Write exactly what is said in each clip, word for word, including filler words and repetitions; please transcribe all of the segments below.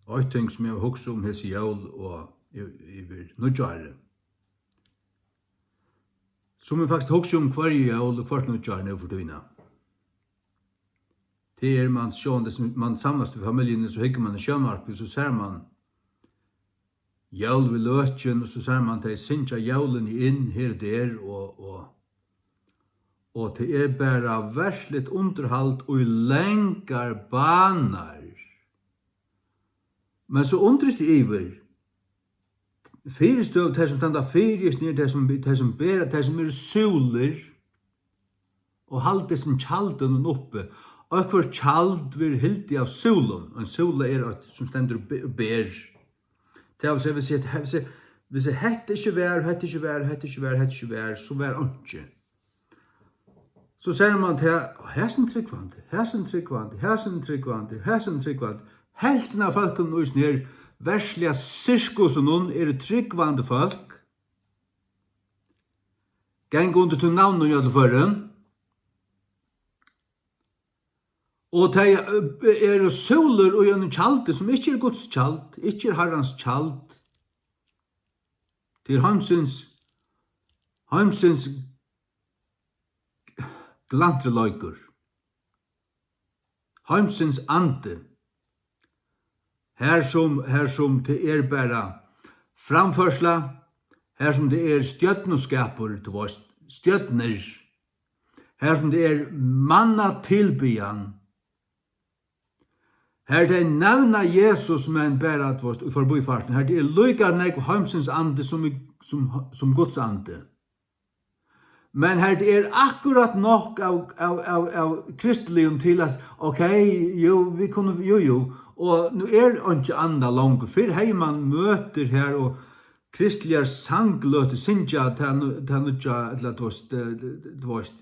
Eitt ting, sum eg havi hugsað um hesi jól og y-, yvir nýggjárið, sum eg faktiskt hugsi um hvørji jól og hvørt nýggjár nú fyri tíðina, tað er, mann sjálvandi, sum mann samlast í familjuni, so hyggur mann í sjónvarpið, so sær mann jól við løkin, og so sær mann tey syngja jólini inn her og der, og, og, og tað er bara verðsligt undirhald í langar banar. Men so undrist eg yvir, fyri støðu tey, sum standa fyri, snýr tey, sum, tey, sum bera, tey, sum eru súlir og halda sum tjaldinum uppi. Og hvørt tjald verður hildið av súlum. Ein súla er eitt, sum stendur og be-, ber. Tað vil siga, hvis eg, hvis eg, hvis eg hetta ikki var, hetta ikki var, hetta ikki var, hetta ikki var, so var einki. So sær mann tað, hesin trúgvandi, hesin trúgvandi, hesin trúgvandi, hesin trúgvandi. Helvtin av fólkunum í hesum her verðsliga sirkusinum eru trúgvandi fólk. Ganga undir tí navninum í øllum førum. Og tey, eh, eru súlur í einum tjaldi, sum ikki er Guds tjald, ikki er Harrans tjald. Tað er heimsins, heimsins glantruleikur. Heimsins andi. Har sum, har sum tað er bara framførsla, har sum tað er stjørnuskapur, tú veist, stjørnur, har sum tað er mannatilbiðjan, har tey nevna Jesus, men bara, tú veist, í forbífartini, har tað er líka nógv heimsins andi sum í, sum, sum Guds andi. Men har tað er akkurát nokk av, av, av, av kristiligum til at, ok, jú, vit kunnu, jú, jú, og nú er einki annað longur. Fyrr hevði mann møtir har og kristiligar sangløtur syngja tað nú-, tað nýggja, ella, tú veist, eh, tú veist,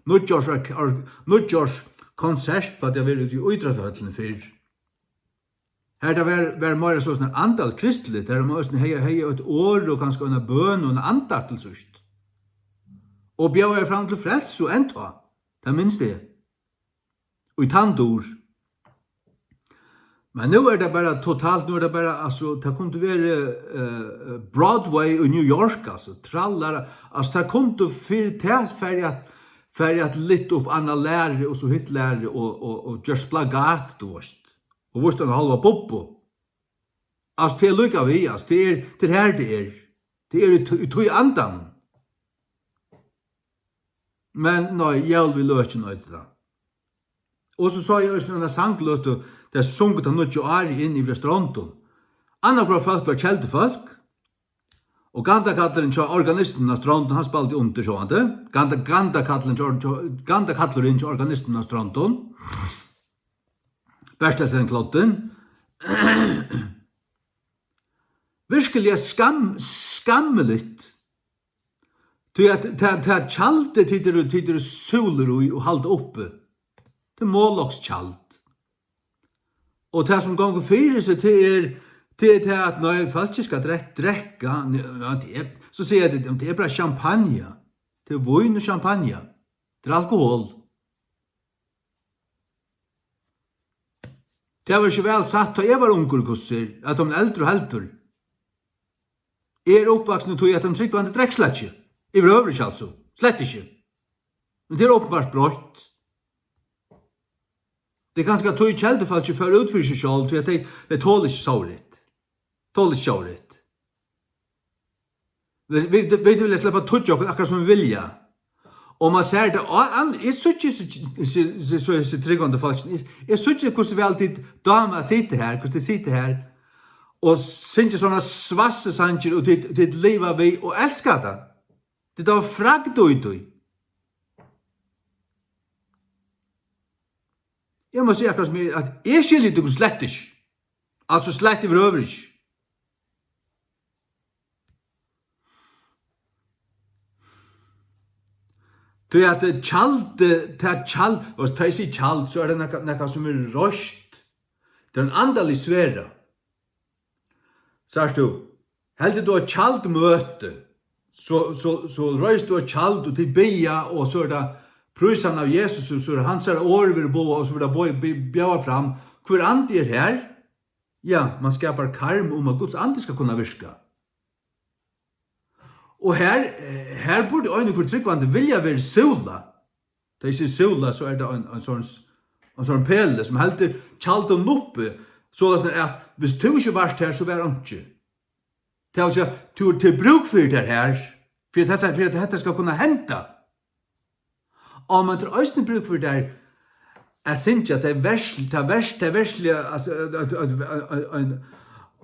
nýggjárs-, or-, nýggjárskonsert, tá tað var úti í ítróttahøllini fyrr. Har tað var, var meira soleiðis andaligt kristiligt, har man eisini hevði, hevði eitt orð og kanska eina bøn og eina andakt til síðst. Og bjóðaði fram til frelsu enntá, tað minst eg. Og í tann dur. Men nú er tað bara totalt, nú er tað bara, altso, tað kundi verið, eh, Broadway í New York, altso, trallar, altso, tað kundi fyri tað farið at, farið at lyfta upp annað lærið og so hitt lærið og, og, og gjørt spagat, tú veist. Og víst eina hálva bubbu. Altso, tað er líka við, altso, tað er, tað er har tað er. Tað er í tí, í tí andanum. Men nei, jól við løkin eitur tað. Og so sá eg eisini eina sangløtu, tey sungu tað nýggja árið inn yvir Strondum. Annað hvørt fólk var keldufólk, og gandakallurin hjá organistinum á Strondum, hann spældi undir, sjálvandi. Ganda-, gandakallurin hjá, hjá, gandakallurin hjá organistinum á Strondum. Bertelsen Kloddin. Virkiliga skam-, skammiligt. Tí at tað, tað tjaldið, tit eru, tit eru súlur í og halda uppi, tað er Moloks tjald. Og tað, sum gongur fyri seg, tað er, tað er tað, at nei, fólk skal drek-, drekka, ja, tað er, so siga tit, tað er bara champagne. Tað er vín og champagne. Tað er alkohol. Tað var ikki væl sagt, tá eg var ungur, hvussu er, at teir eldru heldur. Eg er uppvaksin í tí, at ein trúgvandi drekk slett ikki. Yvirhøvur ikki, altso. Slett ikki. Men tað er openbart broytt. Tað er kanska tí, keldufólkið fór út fyri seg sjálv, tí at tey, tey tola ikki sovorðið. Tola ikki sovorðið. Vit, vit, vit vilja sleppa at toyggja okkum akkurát sum vit vilja. Og man sær tað, og an-, eg síggi, síggi, síggi, síggi, so hesi trúgvandi fólkini. Eg, eg síggi, hvussu væl tit dáma at sita her, hvussu tit sita her og syngja sovorðnar svassisangir, og tit, tit liva við og elska tað. Tit hava fragd í tí. Eg má siga akkurát sum er, at eg skilji tykkum slett ikki. Altso slett yvirhøvur ikki. Tí at, eh, tjaldið, tað tjald, og tá eg sigi tjald, so er tað nakað, nakað sum er reist. Tað er ein andalig sfera. Sært tú, heldur tú eitt tjald møti, so, so, so reisir tú eitt tjald og tit biðja, og so er tað prísan av Jesus, og so er hansara orð verður boðað, og so verður tað boð-, bi-, bjóðað fram. Hvør andi er har? Ja, man skapar karm um, at Guds andi skal kunna virka. Og her, eh, her burdi ein og hvør trúgvandi vilja verið súla. Tá eg sigi súla, so er tað ein, ein sovorðin, ein sovorðin peli, sum heldur tjaldinum uppi, soleiðis at, hvis tú ikki vart her, so var einki. Tað vil siga, tú, tað er brúk fyri tær her, fyri at hetta, fyri at hetta skal kunna henda. Og men tað er eisini brúk fyri tær at syngja tað vers-, tað vers-, tað versliga, altso, at, at, at, at, ein,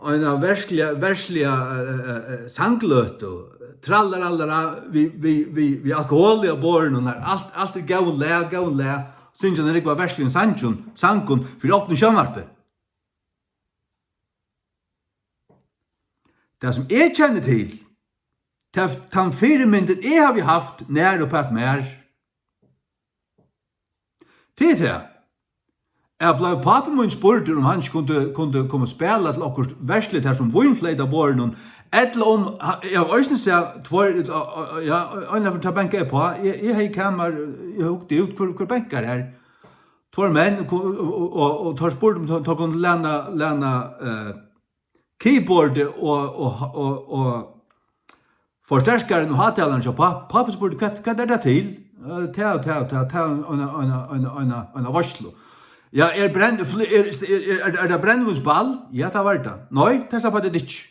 eina versliga, versliga, eh, eh, eh, sangløtu, trallarallara, við, við, við, við alkoholi á borðinum, har alt, alt er góð lag, góð lag, syngja eina rúgvu av versligum sangum, sangum fyri opnum sjónvarpi. Tað, sum eg kenni til, tað, tann fyrimyndin, eg havi havt nær uppat mær, tað er tað, at bleiv pápi mín spurdur, um hann ikki kundi, kundi koma og spæla til okkurt versligt, har sum vínfleyta á borðinum, ella um, eg havi eisini sæð tveir, ella, ja, ein av teimum, tá bankaði eg uppá, eg, eg hevði kamar, eg hugdi út, hvør, hvør bankar her? Tveir menn, og, og, og, og, og teir spurdu, um teir, teir kundu læna, læna, eh, keyboardið og, og, og, og forsterkaran og hátalaran hjá pá-, pápi spurdi: "Hvat, hvat er tað til?" "Eh, tað og tað og tað, tað er eina, eina, eina, eina, eina veitslu." "Ja, er brenn-, fl-, er, er, er, er tað brennivínsball?" "Ja, tað var tað." "Nei, tað slapp at ikki.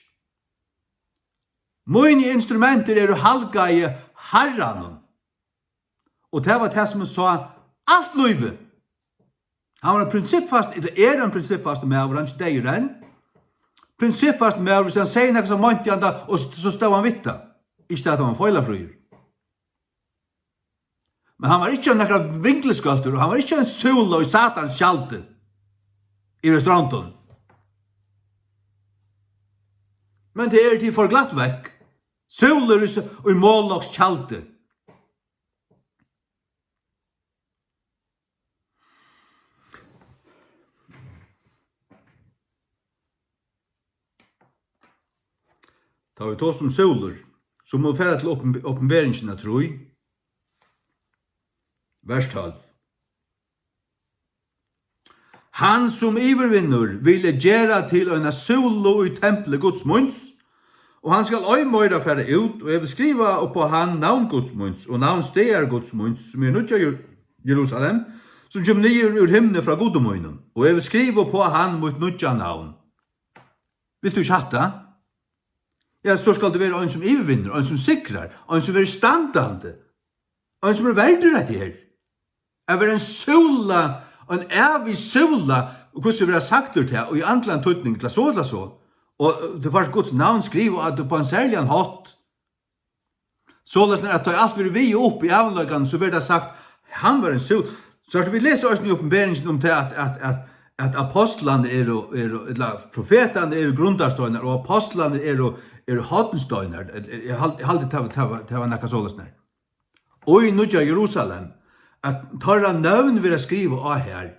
Míni instrumentir eru halgaði Harranum." Og tað var tað, sum eg sá alt lívið. Hann var ein prinsippfast, ella er ein prinsippfastur maður, hann er ikki deyður enn. Prinsippfastur maður, hvis hann segði nakað, so meinti hann tað, og s-, so stóð hann við tað. Ikki tað, at hann var feilafríur. Men hann var ikki ein nakar vingluskøltur, og hann var ikki ein súla í Satans tjaldi yvir Strondum. Men tað eru tit forglatt vekk. Súlur í s-, í Moloks tjaldi. Tá vit tosa um súlur, so mugu vit fara til Opin-, Opinberingina trý, vers tólv. Hann, sum yvirvinnur, vil eg gera til eina súlu í templi Guds míns, og hann skal ei meira fara út, og eg vil skriva upp á hann navn Guds míns, og navn staðar Guds míns, sum er nýggja Jer-, Jerusalem, sum kemur niður úr himni frá Gudi mínum, og eg vil skriva upp á hann mítt nýggja navn. Vilt tú ikki hatta? Ja, so skal tú vera ein, sum yvirvinnur, ein, sum sigrar, ein, sum verður standandi, ein, sum er verdur hetta her. At vera ein súla, ein ævig súla, og hvussu verður sagt úr tað, og í andligum týdningi, til so, til so. Og, eh, tú fært Guds navn skrivað á teg upp á ein serligan hátt. Soleiðis at tá alt verður við upp í ævinleikanum, so verður tað sagt, hann var ein sú-, so at vit lesa eisini í Opinberingini um tað, at, at, at, at apostlarnir eru, eru, ella profetarnir eru grundarsteinar, og apostlarnir eru, eru hornsteinar. Eg, eg haldi, eg haldi, tað var, tað var, tað var nakað soleiðis nær. Og í Nýggja Jerusalem, at teirra nøvn verða skrivað á har,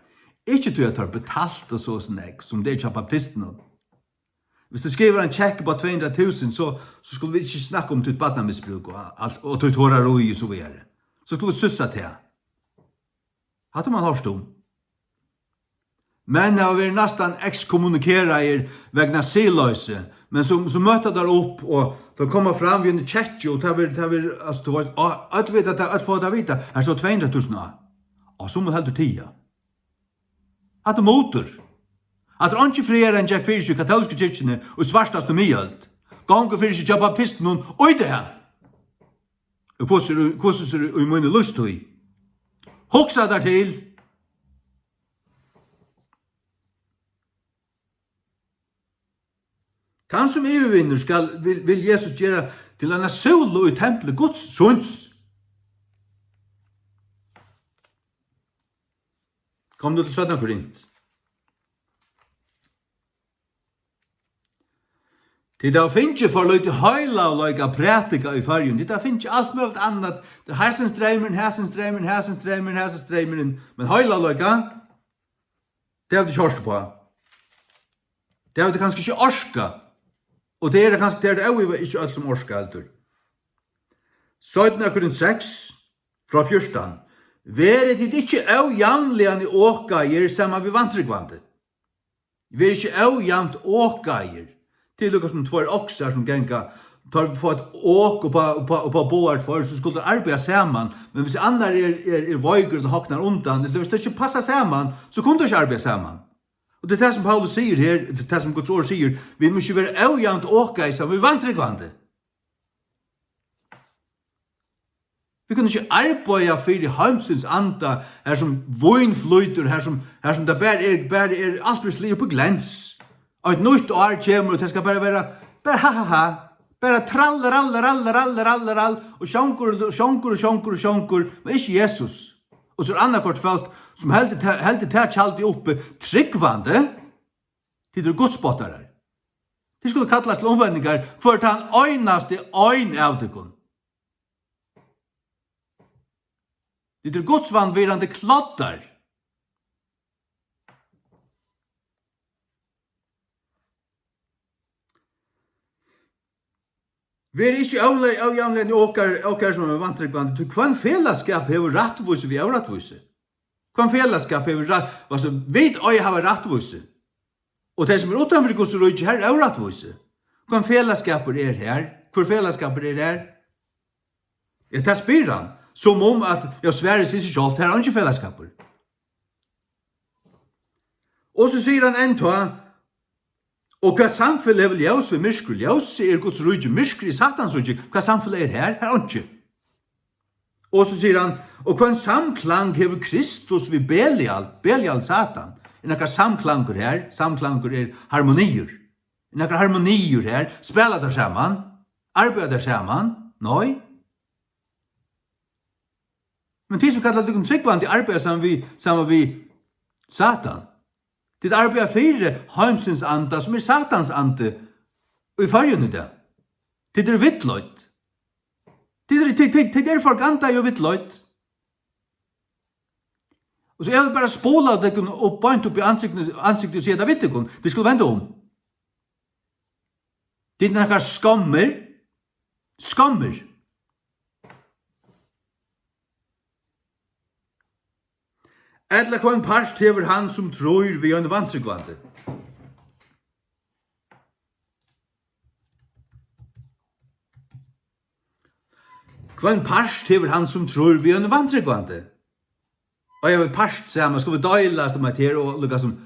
ikki tí at teir betaltu so, so nógv, sum tað er hjá baptistunum. Hvis tú skrivar ein kekk upp á tvey hundrað túsund, so, so skulu vit ikki snakka um títt barnamisbrúk og alt, og títt horarí og so víðari. So skulu vit sussa tað. Hatta man hoyrt um. Menn hava verið næstan ekskommunikeraðir vegna siðloysi, men so, so møta teir upp, og teir koma fram við eini kekkju, og tað verður, tað verður, altso, tú veitst, á, øll vita tað, øll fáa tað at vita, her stóð tvey hundrað túsund á. Og so má heldur tiga. Hatta er mutur. At einki frægari enn gekk fyri seg í katólsku kirkjuni í svartastu miðøld, gongur fyri seg hjá baptistunum í dag. Og hvussu er, hvussu er í míni lívstíð? Hugsa tær til. Tann, sum yvirvinnur, skal, vil, vil Jesus gera til eina súlu í templi Guds síns. Kom nú til seinna Korint. Tit hava fingið for lítið heilagleika at prædika í Føroyum. Tit hava fingið alt møguligt annað. Tað er hasin streymurin, hasin streymurin, hasin streymurin, hasin streymurin. Men heilagleika, tað hava tit ikki hoyrt uppá. Tað hava tit kanska ikki orkað. Og tað eru kanska, tað eru tað óivað ikki øll, sum orka heldur. Seinna Korint seks, frá fjúrtan. Verið tit ikki ójavnliga okaðir saman við vantrúgvandi. Ver ikki ójavnt okaðir. Tað er líka sum tveir oksar sum ganga, teir fáa eitt ok upp á, upp á, upp á báðar tveir, so skulu teir arbeiða saman. Men hvis annar er, er, er veikur ella hognar undan, ella hvis teir ikki passa saman, so kunnu teir ikki arbeiða saman. Og tað er tað sum Paulus sigur her, tað er tað sum Guds orð sigur, vit mugu ikki vera ójavnt okaðir saman við vantrúgvandi. Vit kunnu ikki arbeiða fyri heimsins anda, har sum vín flýtur, har sum, har sum tað bara er, bara er alt við slig upp í glans. Og eitt nýtt ár kemur, og tað skal bara vera, bara ha, ha, ha. Bara trall, rall, rall, rall, rall, rall, og sjongur, og sjongur, og sjongur, og sjongur, men ikki Jesus. Og so er annaðhvørt fólk, sum heldur ta-, heldur tað tjaldið uppi, trúgvandi, tit eru gudspottarar. Tit skulu kallast til umvendingar, hvør tann einasti ein av tykkum. Tit eru gudsvanvirðandi kloddar. Ver ikki óle-, ójavnliga okkar, okkar sum er vantrúgvandi, tí hvønn felagsskap hevur rættvísi við órættvísi? Hvønn felagsskap hevur rætt-, altso, vit eiga at hava rættvísi. Og tey sum eru uttan fyri Guds ríki, har er órættvísi. Hvønn felagsskapur er her? Hvør felagsskapur er her? Ja, tað spyr hann, sum um at, ja, svarið sigur seg sjálvt, har er eingin felagsskapur. Og so sigur hann enntá, og hvat samfelag hevur ljós við myrkur? Ljósið er Guds ríki, myrkur er Satans ríki. Hvat samfelag er har? Har er einki. Og so sigur hann, og hvønn samklang hevur Kristus við Belial? Belial, Satan. Er nakar samklangur har? Samklangur er harmoniur. Er nakar harmoniur har? Spæla teir saman? Arbeiða teir saman? Nei. Men tit sum kalla tykkum trúgvandi, arbeiða saman við, saman við Satan. Tit arbeiða fyri heimsins anda, sum er Satans andi, í Føroyum í dag. Tit eru villleidd. Tit eru, tit, tit, tit eru forgandaði og villleidd. Og so eg vil bara spula tykkum upp beint upp í ansiktið, ansiktið og siga tað við tykkum. Tit skulu venda um. Tit eru nakrar skommir. Skommir. Ella hvønn part hevur hann, sum trýr við ein vantrúgvandi? Hvønn part hevur hann, sum trýr við ein vantrúgvandi? Og eg vil part saman, skulu vit deilast um hetta her og líka sum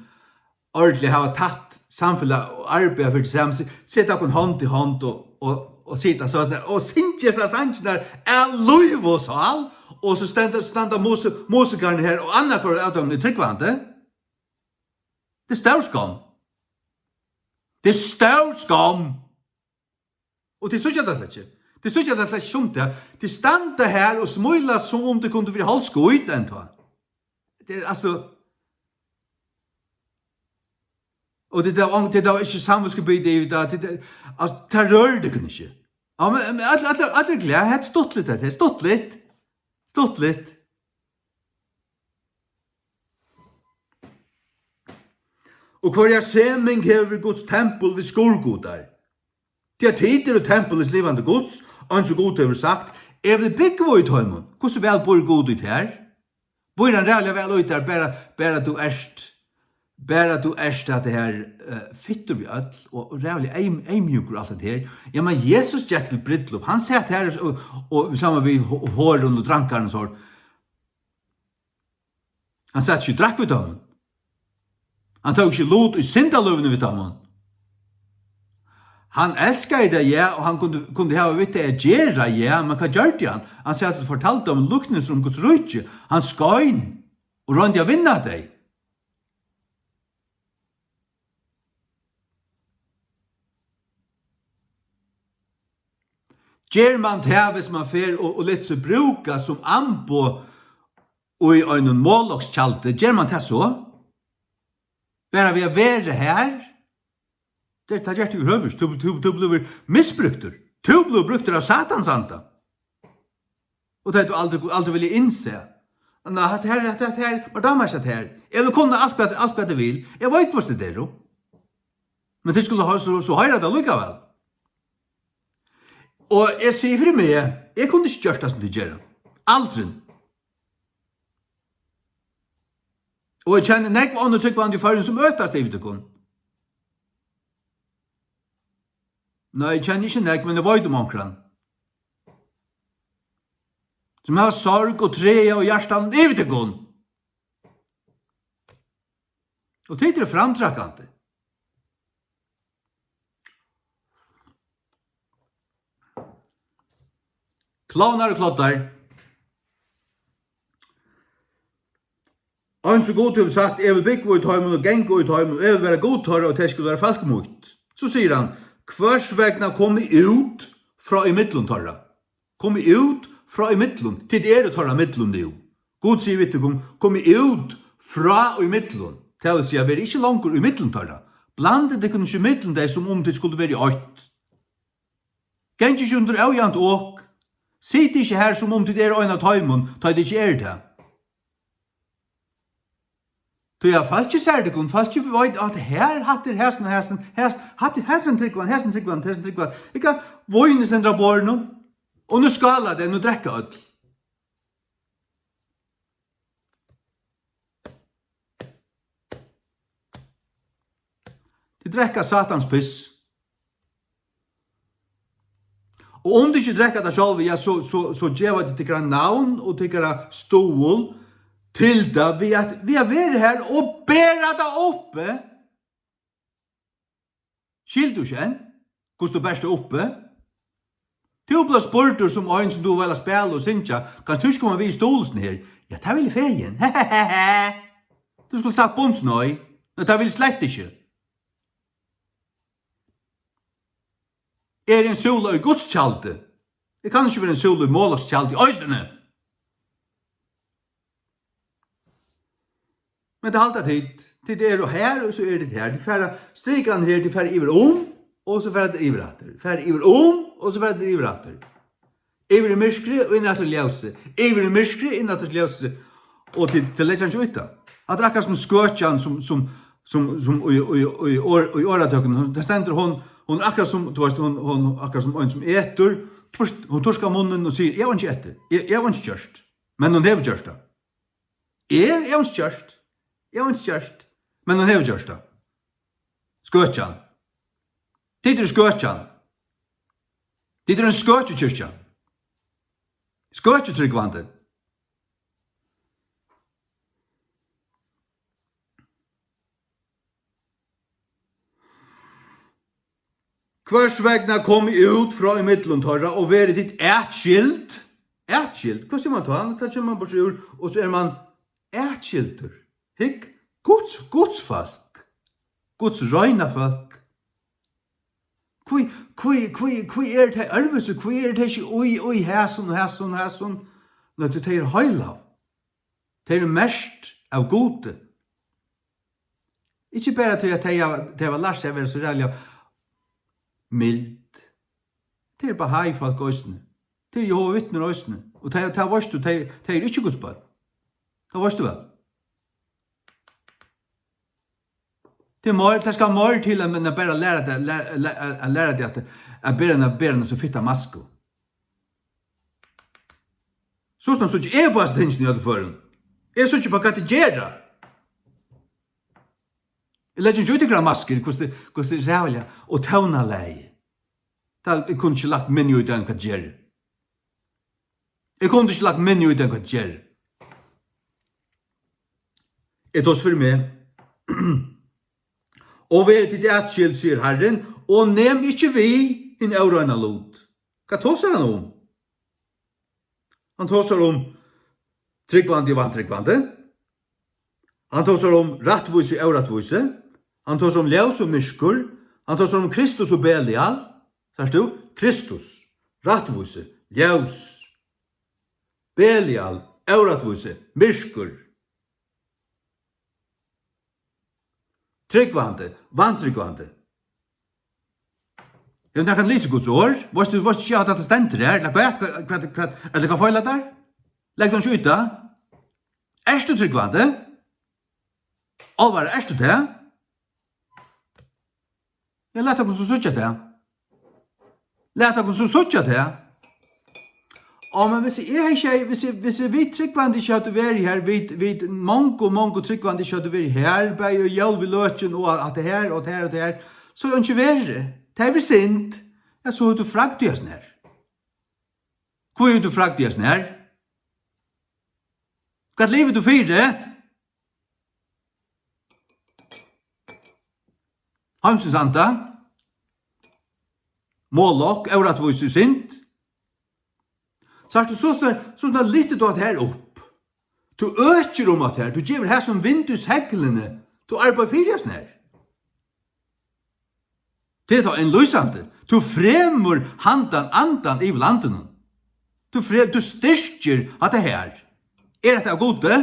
ordiliga hava tætt samfelag og arbeiða fyri tað sama, se-, seta okkum hond í hond og, og, og sita so her og syngja hesar sangirnar av lív og sál, og so standa, standa musi-, musikararnir her og annar hvør av teimum er trúgvandi. Tað er stór skomm. Tað er stór skomm. Og tit síggja tað slett ikki. Tit síggja tað slett ikki sum tað. Tit standa her og smíla sum um tit kundu verið hálvskít enntá. Tað er, altso, og tit hava, tit hava ikki samvitskubiti yvir tað, tit, altso, tað rørir tykkum ikki. Ja, men, men allir, allir, allir eru glaðir, hetta er stuttligt, hetta er stuttligt. Stuttligt. Og hvørja seming hevur við Guds tempul við skurðgudar? Tí at tit eru tempul hins livandi Guds, eins og Gud hevur sagt, eg vil búgva í teimum. Hvussu væl býr Gud í tær? Býr hann ræðuliga væl í tær, bara, bara tú ert, bara tú ert at tað her, eh, fittur við øll, og, og ræðuliga eym-, eymjúkur og alt det her. Ja, men Jesus gekk til brúdleyp, hann sat her og, og, og saman við ho-, horum og drankarum og so. Hann sat ikki og drakk við teimum. Hann tók ikki lut í syndalívinum við teimum. Hann elskaði tey, ja, og hann kundi, kundi hava við tey at gera, ja, men hvat gjørdi hann? Hann sat og fortaldi um líknilsir um Guds ríki. Hann skein og royndi at vinna tey. Ger mann tað, hvis mann fer og, og letur seg brúka sum amboð í einum Molokstjaldi, ger mann tað so? Bara við at vera har? Tað, tað ger tú yvirhøvur ikki. Tú, tú, tú blívur misbrúktur. Tú blívur brúktur av Satans anda. Og tað er tú aldri, aldri vilja innse. Nei, hatta her, hatta, hatta her, mær dámar ikki hatta her. Eg vil kunna alt hvat, alt hvat eg vil. Eg veit hvussu tit eru. Men tit skulu so, so hoyra tað allíkavæl. Og eg sigi fyri meg, eg kundi ikki gjørt tað sum tit gera. Aldrin. Og eg kenni nógv onnur trúgvandi í Føroyum sum øtast yvir tykkum. Nei, eg kenni ikki nógv, men eg veit um onkran, sum hava sorg og trega og hjartan yvir tykkum. Og tit eru framtrækkandi. Klovnar og kloddar. Eins og Gud hevur sagt: "Eg vil búgva í teimum og ganga í teimum, og eg vil vera Gud teirra, og tey skulu vera fólk mítt." So sigur hann: "Hvørs vegna komið út frá í millum teirra?" Komið út frá í millum. Tit eru teirra millum nú. Gud sigur við tykkum: "Komið út frá í millum." Tað vil siga, verið ikki longur í millum teirra. Blandið tykkum ikki í millum tey, sum um tit skuldu verið eitt. Gangið ikki undir ójavnt ok. Sitið ikki har, sum um tit eru ein av teimum, tá tit ikki eru tað. Tí at fólkið sær tykkum, fólkið veit, at her, hatta er hasin, hasin, hasin, hatta er hasin trúgvan, hasin trúgvan, hasin trúgvan. Ikki vín stendur á borðinum, og nú skála tey, nú drekka øll. Tit drekka Satans piss. Og um tit ikki drekka tað sjálvi, ja, so, so, so geva tit tykkara navn og tykkara stuðul til tað við at, við at vera har og bera tað uppi. Skilur tú ikki enn, hvussu tú bert tað uppi? Tú blívur spurdur sum ein, sum dugir væl at spæla og syngja: "Kanst tú ikki koma við í stuðulin her?" "Ja, tað vil eg fegin." Tú skuldi sagt bums nei. Nei, tað vil eg slett ikki. Eg eri ein súla í Guds tjaldi. Eg kann ikki vera ein súla í Moloks tjaldi eisini. Men tað halda tit. Tit eru her, og so eru tit her. Tit fara, strikarnir her, tit fara yvir um, og so fara tit yvir aftur. Fara yvir um, og so fara tit yvir aftur. Yvir í myrkrið og inn aftur í ljósið. Yvir í myrkrið, inn aftur í ljósið. Og tit, tit leggja ikki út tað. Hatta er akkurát sum skøkjan sum, sum, sum, sum í, í, í, í, or-, í orðatøkunum. Hon, tað stendur, hon, hon er akkurát sum, tú veist, hon, hon akkurát sum ein sum etur. Turk-, hon turkar munnin og sigur: "Eg havi einki etið. Eg, eg havi einki gjørt." Men hon hevur gjørt tað. Eg, eg havi einki gjørt. Eg havi einki gjørt. Men hon hevur gjørt tað. Skøkjan. Tit eru skøkjan. Tit eru ein skøkjukirkja. Skøkjutrúgvandi. Hvørs vegna komið út frá í millum teirra og verið tit atskild? Atskild? Hvat sigur mann tá? Tá kemur mann burtur úr, og so er mann atskildur. Hygg, Guds, Guds fólk. Guds reina fólk. Hví, hví, hví, hví eru tey øðrvísi? Hví eru tey ikki í, í hasum, hasum, hasum? Nei, tí tey eru heilag. Tey eru merkt av Gudi. Ikki bara tí at tey hava, tey hava lært seg at vera so ræðuliga mild. Tey eru Bahá'í fólk eisini. Tey eru Jehovas vitnir eisini. Og tað, tað veitst tú, tey, tey eru ikki Guds børn. Tað veitst tú væl. Tað er meir, tað skal meir til enn at bara læra teg, læ-, læ-, at læra teg at, at bera eina, bera eina so fitta masku. So sum síggi eg upp á hasi tingini í øllum førum. Eg síggi upp á, hvat tey gera. Eg leggi ikki í tykkara maskur, hvussu, hvussu ræðuliga og tónalagið. Tað, eg kundi ikki lagt minni í tað enn hvat ger. Eg kundi ikki lagt minni í tað enn hvat ger. Eg tosi fyri meg. Og verið tit atskild, sigur Harrin, og nem ikki við hin óreina lut. Hvat tosar hann um? Hann tosar um trúgvandi og vantrúgvandi. Hann tosar um rættvísi og órættvísi. Hann tosar um ljós og myrkur. Hann tosar um Kristus og Belial. Sært tú? Kristus, rættvísi, ljós. Belial, órættvísi, myrkur. Trúgvandi, vantrúgvandi. Hevur nakar lisið Guds orð? Veitst tú, veitst tú ikki, at hatta stendur her? Ella hvat, hvat, hvat, hvat, ella hvat feilar tær? Legg tú ikki út tað? Ert tú trúgvandi? Álvara, ert tú tað? Ja, lat okkum so síggja tað. Lat okkum so síggja tað. Á, men hvis eg hevði ikki, hvis eg, hvis eg, vit trúgvandi ikki høvdu verið her, vit, vit mongu, mongu trúgvandi ikki høvdu verið her, bæði í jól við løkin og alt tað her, og tað her, og tað her, so er einki verið. Tað er við synd. Ja, so hevur tú fragd í hasum her. Hví hevur tú fragd í hasum her? Hvat livir tú fyri? Heimsins anda? Molok, órættvísi, synd? Sært tú, so snart, so snart lyftir tú hatta her upp. Tú økir um hatta her, tú gevur hasum vind í seglini, tú arbeiðir fyri hasum her. Tað er tá ein lýsandi. Tú fremur handan andan yvir landinum. Tú fre-, tú styrkir hatta her. Er hetta av Gudi?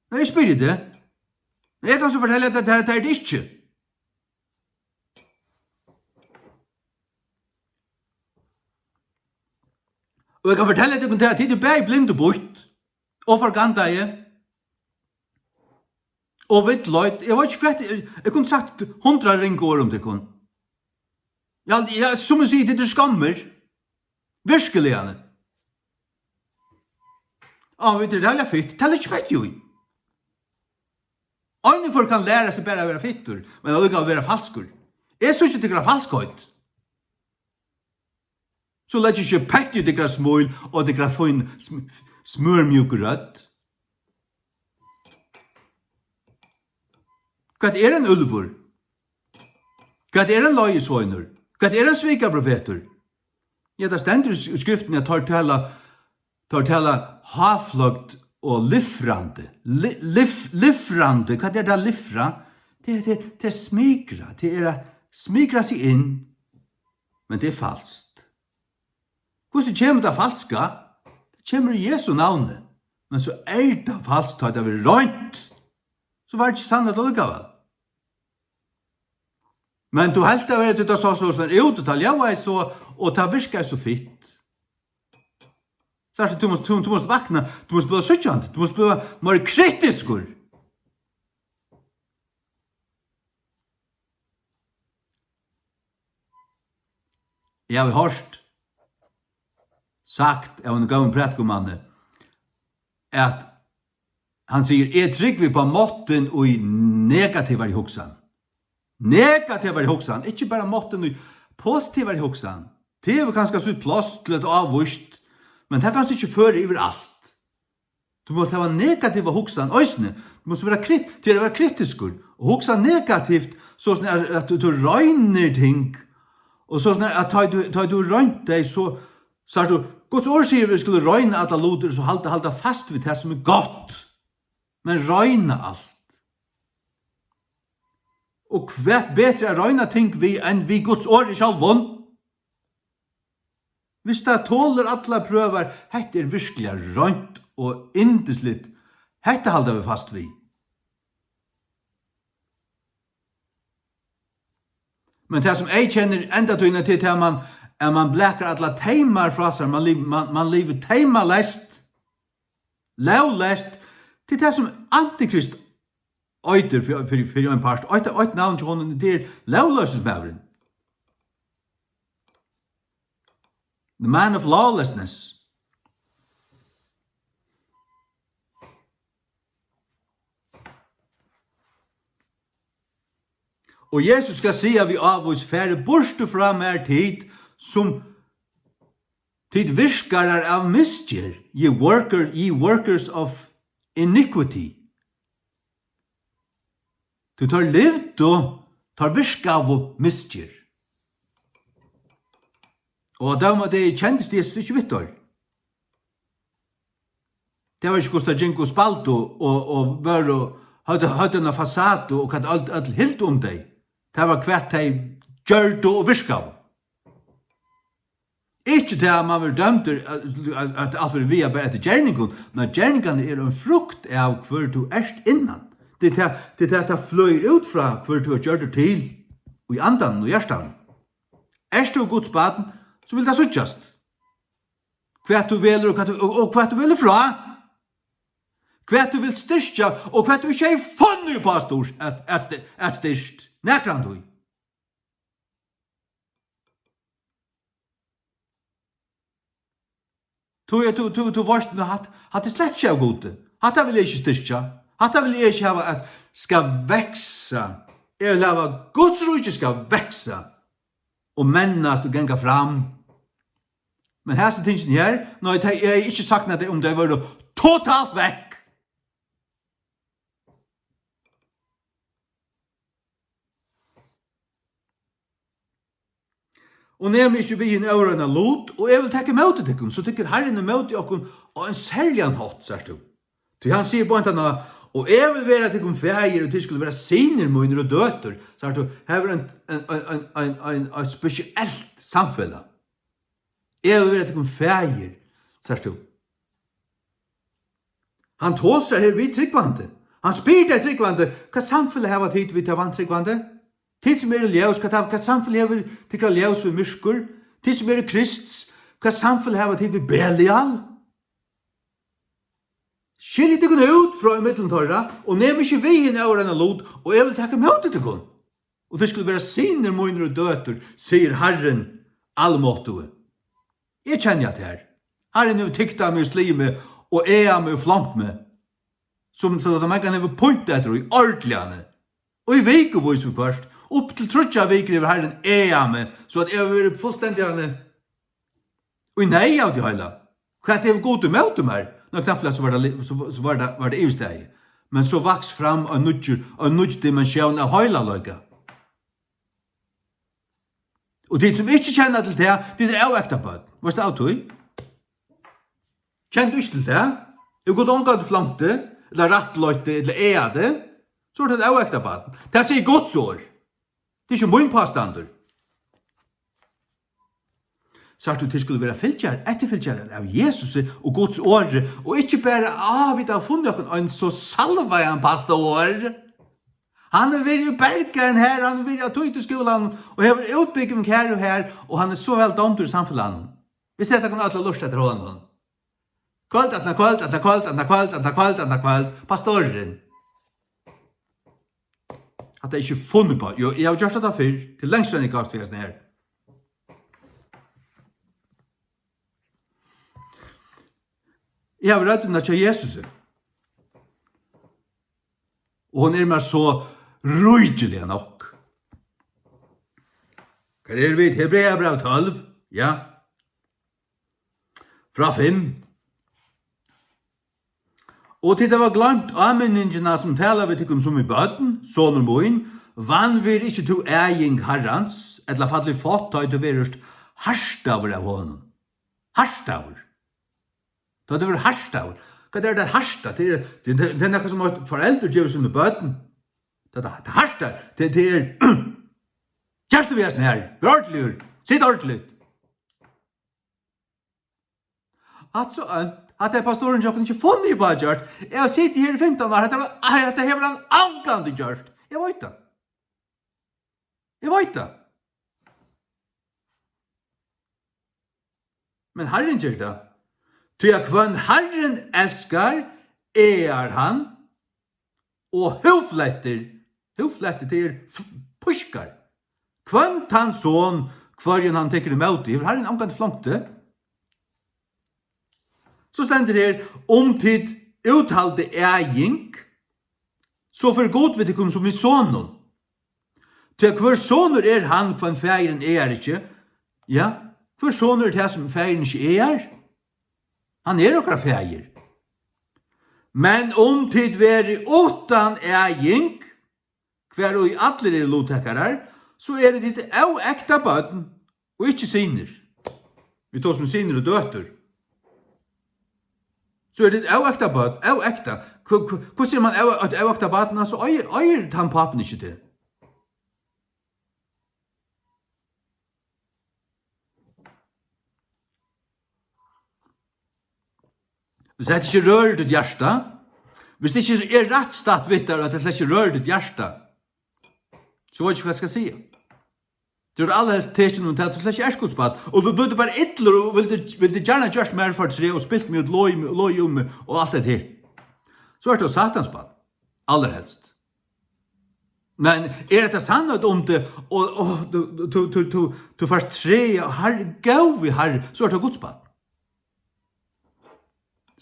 Nei, eg spyrji teg. Men eg kann so fortelja tær, tað er tað ikki. Og eg kann fortelja tykkum tað, at tit eru bæði blind og býtt og forgandaði og villleidd. Eg veit ikki hvat, eg, eg kundi sagt hundrað ring orð um tykkum. Ja, ja, sum eg sigi, tit eru skammir. Virkiliga. Á, vit eru ræðuliga fitt. Tað er ikki fitt, jú. Ein og hvør kann læra seg bara at vera fittur, men allíkavæl vera falskur. Eg síggi tykkara falskheit. So legg ikki petti í tykkara smíl og tykkara fín sm-, smørmjúku rødd. Hvat er ein úlvur? Hvat er ein løgisveinur? Hvat er ein svikaprofetur? Ja, tað stendur í s-, í skriftini, at teir tala, teir tala háfløkt og lifrandi. Li-, lif-, lifrandi, hvat er tað lifra? Tað er, tað er, tað er smikra, tað er at smikra seg inn, men tað er falskt. Hvussu kemur tað falska? Tað kemur í Jesu navni. Men so er tað falskt, tá tað verður roynt. So var tað ikki sannheit allíkavæl. Men tú helt, at tað sá soleiðis út, og tað ljóðaði so, og tað virkaði so fitt. Sært tú, tú mást, tú, tú mást vakna, tú mást blíva síggjandi, tú mást blíva meira kritiskur. Eg havi hoyrt sagt av einum góðum prædikumanni, at hann sigur: "Eg trúgvi upp á máttin í negativari hugsan." Negativari hugsan, ikki bara máttin í positivari hugsan. Tað hevur kanska sítt pláss til eitt ávíst, men tað kanst tú ikki føra yvir alt. Tú mást hava negativa hugsan eisini. Tú mást vera krit-, til at vera kritiskur og hugsa negativt, so sum at, at tú, tú roynir ting, og so sum at tá tú, tá tú roynt tey, so, sært tú, Guds orð sigur, vit skulu royna allar lutir, so halda, halda fast við tað, sum er gott. Men royna alt. Og hvat betri at royna ting við enn við Guds orði sjálvum? Viss tað tolir allar prøvar, hetta er virkiliga reint og yndisligt. Hetta halda vit fast við. Men tað, sum eyðkennir endatíðina, tað er tað, man, at man blakar allar teymar frá sær, man liv-, man, man livir teymaleyst, lógleyst. Tað er tað, sum Antikrist eitur fyri, fyri, fyri ein part. Eitt, eitt navn hjá honum, tað er lógloysismaðurin. The man of lawlessness. Og Jesus skal siga við ávís: "Farið burtur frá mær, tit, sum, tit virkarar av misgerð, ye worker, ye workers of iniquity." Tí teir livdu, teir virkaðu misgerð. Og á dómadegi kendist Jesus ikki við teir. Tað var ikki, hvussu teir gingu og spældu og, og vóru, høvdu, høvdu eina fasadu og hvat øll, øll hildu um tey. Tað var, hvat tey gjørdu og virkaðu. Ikki tað, at man verður dømdur, at, at, at alt verður viðað bara eftir gerningum. Men gerningarnir eru ein frukt av, hvør tú ert innan. Tað er tað, tað er tað, tað flýgur út frá, hvør tú ert gjørdur til í andanum og hjartanum. Ert tú Guds barn, so vil tað síggjast. Hvat tú velur og hvat tú, og, og hvat tú velur frá. Hvat tú vilt styrkja og hvat tú ikki hevði funnið upp á at stýrt, at, at, at styrkt. Nakrantíð. Tú, tú, tú, tú veitst, men hatt, hatt er slett ikki av Gudi. Hatta vil eg ikki styrkja. Hatta vil eg ikki hava at skal vaksa. Eg vil hava Guds ríki skal vaksa. og mennast og ganga fram. Men hasi tingini her, nei, tey, eg hevði ikki saknað tey, um tey vóru totalt vekk. Og nemið ikki við hin óreina lut, og eg vil taka ímóti tykkum, so tekur Harrin ímóti okkum á ein serligan hátt, sært tú. Tí hann sigur beint hana, og eg vil vera tykkum faðir, og tit skulu vera synir mínir og døtur, sært tú. Her er ein, ein, ein, ein, ein, ein, eitt spesielt samfelag. Eg vil vera tykkum faðir, sært tú. Hann tosar her við trúgvandi. Hann spyr tey trúgvandi, hvat samfelag hava tit við tey vantrúgvandi? Tit sum eru ljós, hvat hava, hvat samfelag hevur tykkara ljós við myrkur? Tit sum eru Krists, hvat samfelag hava tit við Belial? Skiljið tykkum út frá ímillum teirra, og nemið ikki við hin óreina lut, og eg vil taka ímóti tykkum. Og tit skulu vera synir mínir og døtur, sigur Harrin almáttugi. Eg kenni hatta her. Harrin hevur tykt á meg og sligið meg og agað meg og flamt meg, sum so at mangan hevur pínt eftir í ordiliga. Og í vikuvís viðhvørt, upp til tríggjar vikur hevur Harrin agað meg, so at eg havi verið fullstendiga í neyð av tí heila. Hvat hevur Gud ímóti mær? Nú knappliga so var tað li-, so, so var tað, var tað yvirstaðið. Men so vaks fram ein nýggjur, ein nýggj dimensión av heilagleika. Og tit sum ikki kenna til tað, tit eru óekta børn. Veitst tú av tí? Kennir tú ikki til tað? Hevur Gud ongantíð flamt teg, ella rættleitt teg, ella agað teg, so ert tú eitt óekta barn. Tað sigur Guds orð. Tað er ikki mín pástandur. Sært tú, tit skulu vera fylgjarar, eftirfylgjarar av Jesusi og Guds orði, og ikki bara, á, vit hava funnið okkum ein so salvaðan pastor. Hann hevur verið í Bergen her, hann hevur verið á Títuskúlanum og hevur útbúgving her og har, og hann er so væl dámdur í samfelagnum. Vit seta okkum øll at lurta eftir honum. Kvøld, aftan á kvøld, aftan á kvøld, aftan á kvøld, aftan á kvøld, aftan á kvøld. Pastorurin. Hatta er ikki funnið uppá. Jú, eg havi gjørt hatta fyrr. Til lengst enn eg gavst við hesum her. Eg havi røddina hjá Jesusi. Og hon er mær so ríkiliga nokk. Hvar eru vit? Hebreabræv tólv. Ja. Frá fimm. Og tit hava gloymt áminningina, sum talar við tykkum sum við børn: Sonur mín, vanvirð ikki tú æðing Harrans, ella fall í fátt, tá ið tú verður hartaður av honum. Hartaður. Tá tú verður hartaður. Hvat er tað harta? Tað er, tað, tað, tað er nakað, sum eitt foreldur gevur sínum børnum. Tað, tað, tað hartar. Tað, tað er, gerst tú við hesum her? Ver ordiligur. Sit ordiliga. Altso, eh, hatta hevur pastorin hjá okkum ikki funnið uppá at gjørt. Eg havi sitið her í fimtan ár, hetta var, ai, hetta hevur hann ongantíð gjørt. Eg veit tað. Eg veit tað. Men Harrin ger tað. Tí at hvønn Harrin elskar, ærar hann, og húðflettir, húðflettir, tað er f-, pískar. Hvønn tann son, hvørjum hann tekur ímóti, hevur Harrin ongantíð flamt teg. So stendur her, um tit úthalda æðing, so fer Gud við tykkum sum við sonum. Tí hvør sonur er hann, hvønn faðirin ærar ikki? Ja, hvør sonur er tað, sum faðirin ikki ærar? Hann er okkara faðir. Men um tit verið uttan æðing, hvar ið allir eru luttakarar, so eru tit óekta børn og ikki synir. Vit tosa um synir og døtur. So eru tit óekta børn, óekta. Hva, hva, hvussu er mann ó-, eitt óekta barn? Altso, eigur, eigur tann pápin ikki teg? Hvis hetta ikki rørir títt hjarta, hvis tað ikki er rætt statt við tær, at tað slett ikki rørir títt hjarta, so veit eg ikki, hvat eg skal siga. Tú ert allarhelst tekin um tað, at tú slett ikki ert Guds barn, og tú blívur bara illur og vildi, vildi gjarna gjørt mær fortreð og spilt meg út, logið, logið um meg og alt hetta her. So ert tú Satans barn, allarhelst. Men er hetta sannheit um teg, og, og tú, tú, tú, tú, tú fært træ, Harri, góði Harri, so ert tú Guds barn.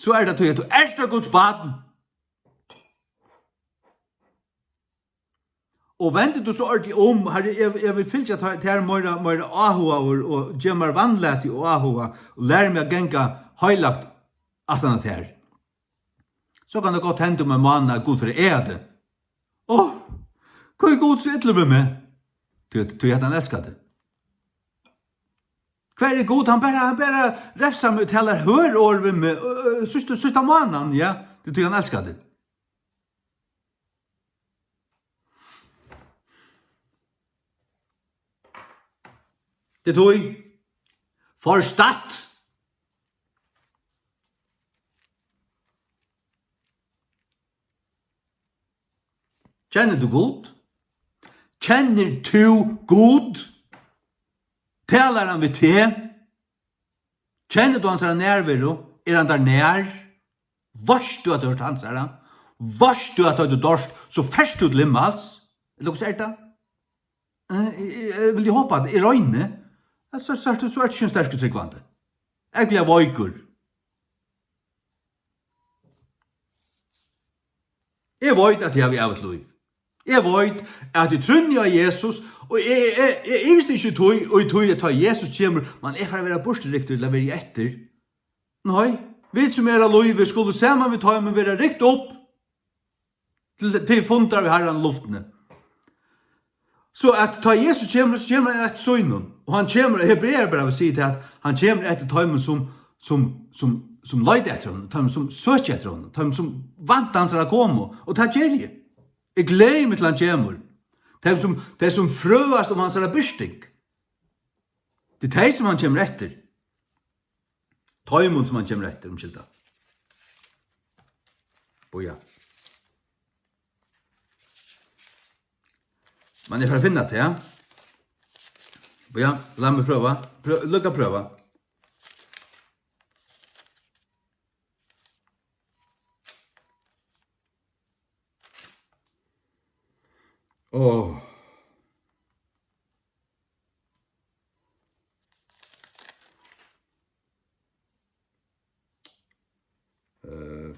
So er tað tí, at tú ert Guds barn. Og vendir tú so ordiliga um, Harri, eg, eg vil fylgja tær, tær meira, meira áhugaður og gev mær vandlæti og áhuga og læri meg at ganga heilagt aftan at tær. So kann tað gott henda um ein mánað, at Gud fer at aga teg. Áh, hví er Gud so illur við meg? Tí, tí at hann elskar teg. Hvar er Gud? Hann bara, hann bara refsar meg og talar hørð orð við meg, øh, øh, síðsta, síðsta mánaðin, ja. Tí, tí hann elskar teg. Tað er tí. Forstatt. Kennir tú Gud? Kennir tú Gud? Talar hann við teg? Kennir tú hansara nærveru? Er hann tær nær? Veitst tú at tú ert hansara? Veitst tú at tá tú doyrt, so fert tú til himmals? Ella hvussu er tað? Eh, eg, eg, eg vil jú hopa at eg royni. Ja, so, so, so, so ert tú ikki ein sterkur trúgvandi. Ógvuliga veikur. Eg veit, at eg havi ævigt lív. Eg veit, at eg trúgvi á Jesus, og eg, eg, eg, eg ivist ikki í tí, og í tí, at tá Jesus kemur, man eg fari at vera burturryktur, ella verði eg eftir. Nei, vit sum eru á lívi, skulu saman við teimum vera rykt upp til, til fundar við Harran í luftini. So at tá Jesus kemur, so kemur hann eftir sínum. Og hann kemur, Hebrearabrævið sigur tað, at hann kemur eftir teimum, sum, sum, sum, sum leita eftir honum, teimum, sum søkja eftir honum, teimum, sum vænta hansara komu. Og tað geri eg. Eg gleði meg til hann kemur. Tey, sum, tey, sum frøast um hansara birting. Tað er tey, sum hann kemur eftir. Teimum, sum hann kemur eftir, umskylda. Bíða. Men eg fari at finna tað, ja. Bíða, lat meg prøva. Prøv, lukka prøva. Áh. Eh.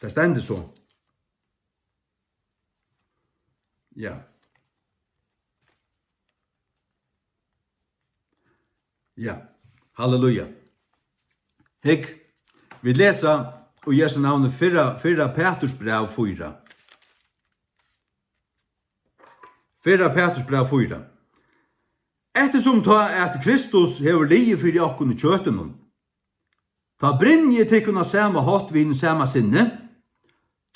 Tað stendur so. Ja. Ja. Halleluja. Hygg, vit lesa í Jesu navni fyrra, fyrra Peturs bræv fýra. Fyrra Peturs bræv fýra. Eftirsum tá at Kristus hevur ligið fyri okkum í kjøtinum, tá brynji tykkum á sama hátt við hinum sama sinni,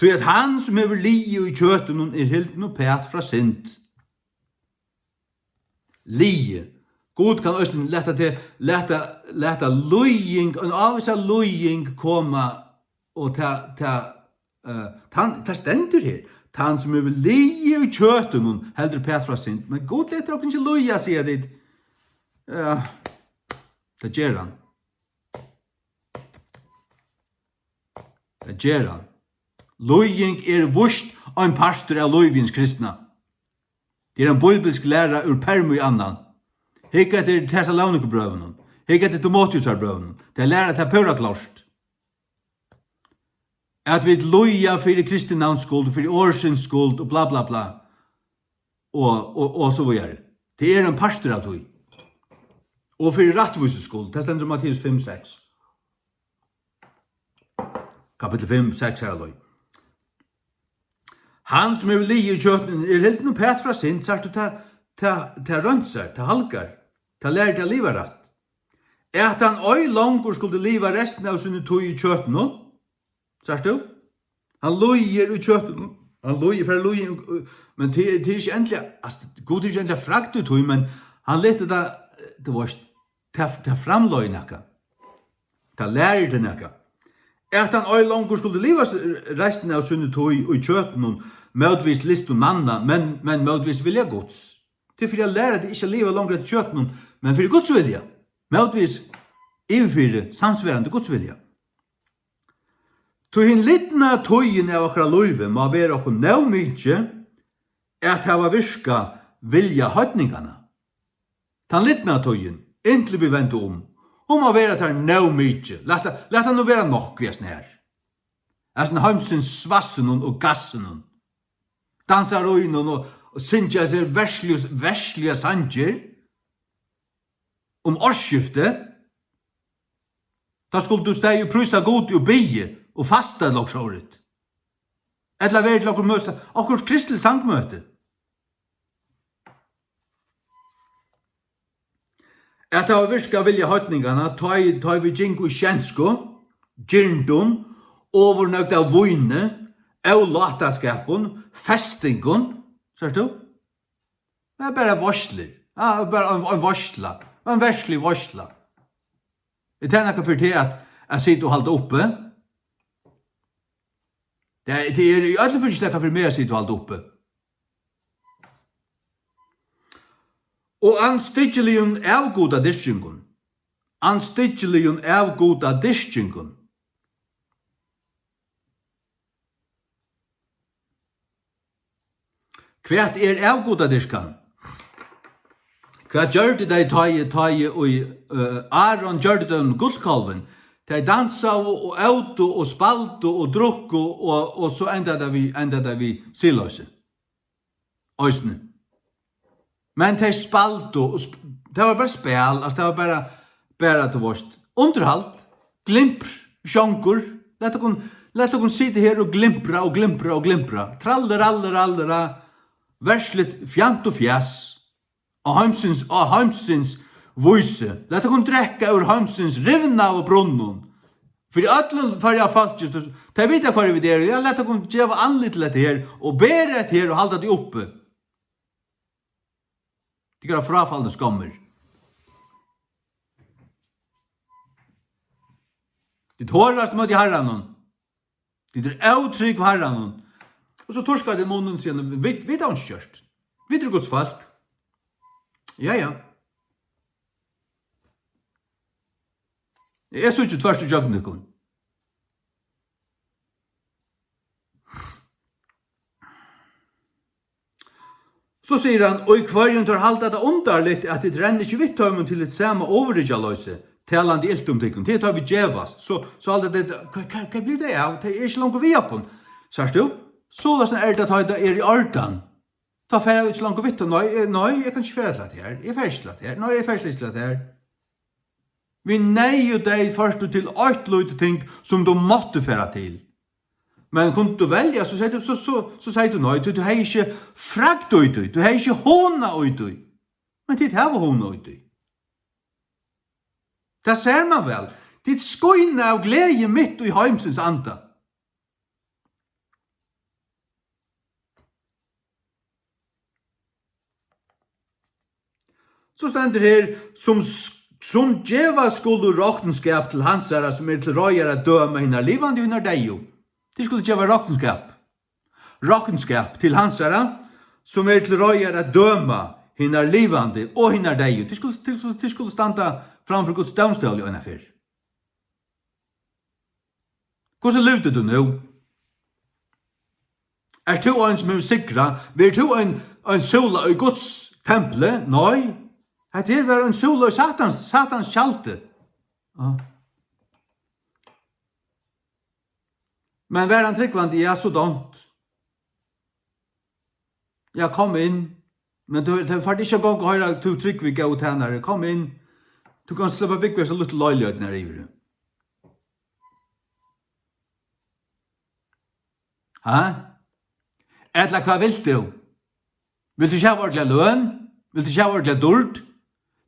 tí at hann, sum hevur ligið í kjøtinum, er hildin uppat frá synd. Ligið. Gud kann eisini lata teg, lata, lata líðing, ein ávísa líðing koma, og tað, tað, eh, tann, tað stendur her, tann, sum hevur ligið í kjøtinum, heldur uppat frá synd. Men Gud letur okkum ikki líða, siga tit. Ja, tað ger hann. Tað ger hann. Líðing er víst ein partur av lívi hins kristna. Tað er ein bíblisk læra úr perm í annan. Hygg eftir Tessalonikubrøvunum. Hygg eftir Timoteusarbrøvunum. Tað læra tað púra klárt. At vit líða fyri Kristi navns skuld, fyri orðsins skuld og bla, bla, bla. Og, og, og so víðari. Tað er ein partur av tí. Og fyri rættvísu skuld. Tað stendur í Matteus fimm seks. Kapittul fimm, seks, har leið. Hann, sum hevur ligið í kjøtinum, er hildin uppat frá synd, sært tú, tað, tað, tað reinsar, tað halgar, tað lærir teg at liva rætt. At hann ei longur skuldi liva restina av síni tíð í kjøtinum, sært tú? Hann líður í kjøtinum, hann líður, fer at líða, men tað, tað er ikki endiliga, altso, Gud er ikki endiliga frægt í tí, men hann letur tað, tú veitst, tað, tað framleiðir nakað. Tað lærir teg nakað. At hann ei longur skuldi liva s-, restina av síni tíð í kjøtinum, mótvegis lystum manna, men, men mótvegis vilja Guds. Tað er fyri at læra teg ikki at liva longur eftir kjøtinum, men fyri Guds vilja. Mótvegis yvirfyri samsvarandi Guds vilja. Tí hin lidna tíðin av okkara lívi má vera okkum nóg mikið at hava virkað vilja heidninganna. Tann lidna tíðin, inntil vit venda um, hon má vera tær nóg mikið. Lat tað, lat tað nú vera nokk við hesum her. Hasum heimsins svassinum og gassinum. Dansa í røðum og, og syngja sær verðsligu, verðsligar sangir um ársskiftið. Tá skuldi tú staðið og prísað Gud og biðið og fastað, lóksórið. Ella verið til okkurt møsa, okkurt kristligt sangmøti. At hava virkað vilja heidninganna, tá ið, tá ið vit gingu í skjensku, girndum, ovurnøgd av víni, ólátaskapum, festingum, sært tú? Tað er bara veitslur. Ja, bara ein, ein veitsla. Ein verðslig veitsla. Er tað nakað fyri teg at, at sita og halda uppi? Tað er, tað er í øllum førum ikki nakað fyri meg at sita og halda uppi. Og andstyggiligum avgudadyrkingum. Andstyggiligum avgudadyrkingum. Hvat er avgudadyrkan? Hvat gjørdu tey, tá ið, tá ið, í, øh, Aron gjørdi teimum gullkálvin? Tey dansaðu og ótu og spældu og drukku og, og so endaði tað við, endaði tað við siðloysi. Eisini. Men tey spældu, og sp-, tað var bara spæl, altso, tað var bara, bara, tú veitst, undirhald, glimpr, sjongur, lat okkum, lat okkum sita her og glimpra og glimpra og glimpra. Tralli, ralli, ralli, ra. Verðsligt fjant og fjas. Á heimsins, á heimsins vísi. Lat okkum drekka úr heimsins rivnaðu brunnum. Fyri øllum Føroya fólki, so tey vita, hvar vit eru. Ja, lat okkum geva andlit til hetta her, og bera hetta her, og halda tað uppi. Tykkara fráfalnu skommir. Tit horast móti Harranum. Tit eru ótrúgv Harranum. Og so turka tit munnin, siga: "Vit, vit hava ikki gjørt. Vit eru Guds fólk." Ja, ja. Eg síggi tvørtur ígjøgnum tykkum. So sigur hann: "Og í hvørjum teir halda tað undarligt, at tit renna ikki við teimum til hitt sama ovurrikjaloysi, talandi ilt um tykkum." Tað er tá vit gevast, so, so halda tey, hvat, hvat, hvat blívur tað av? Tey eru ikki longur við okkum. Sært tú? Soleiðis er tað, tá tað er í ordan. Tá fara vit ikki longur við teimum. Nei, eh, nei, eg kann ikki fara til hatta her. Eg fari ikki til hatta her. Nei, eg fari ikki til hatta her. Við neyð og deyð fórt tú til eitt lítið ting, sum tú mátti fara til. Men kundi tú velja, so segði tú, so, so, so segði tú nei, tí tú hevði ikki fragd í tí, tú hevði ikki hugna í tí. Men tit hava hugna í tí. Tað sær mann væl. Tit skína av gleði mitt í heimsins anda. So stendur her, sum s-, sum geva skulu roknskap til hansara, sum er til reiðar at døma hinar livandi og hinar deyðu. Tit skulu geva roknskap. Roknskap til hansara, sum er til reiðar at døma hinar livandi og hinar deyðu. Tit skulu, tit skulu, tit skulu standa framfyri Guds dómstól í eina ferð. Hvussu livdi tú nú? Ert tú ein, sum hevur sigrað? Verður tú ein, ein súla í Guds templi? Nei. Hetta her var ein súla í Satans, Satans tjaldi. Ja. Men var hann trúgvandi? Ja, so dámt. Ja, kom inn. Men tú, tú fært ikki eingong at hoyra, "Tú trúgvi, góði tænari, kom inn." Tú kanst sleppa at búgva í hesi lítlu leiligheitini her yviri. Ha? Ella hvat vilt tú? Vilt tú ikki hava ordiliga løn? Vilt tú ikki hava ordiliga dýrd?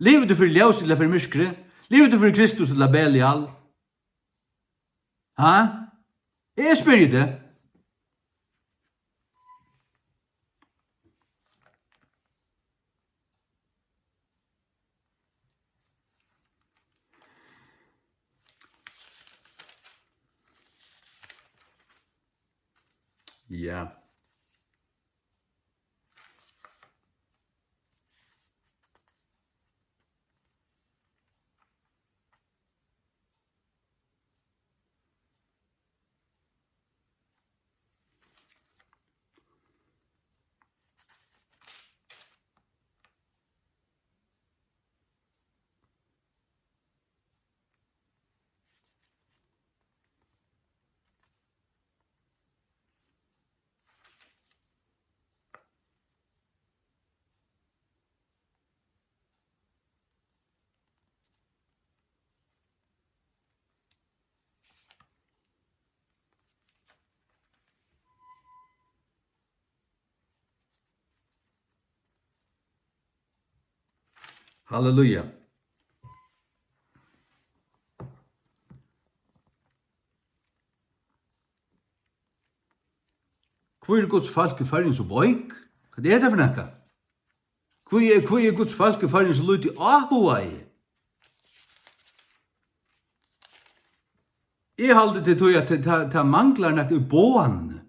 Livir tú fyri ljósi ella fyri myrkri? Livir tú fyri Kristus ella Belial? Ha? Eg spyrji teg. Ja. Halleluja. Hví er Guds fólk í Føroyum so veik? Hvat er tað fyri nakað? Hví er, hví er Guds fólk í Føroyum so lítið áhugaði? Eg haldi, tað er tí, at tað, tað, tað manglar nakað í boðanini.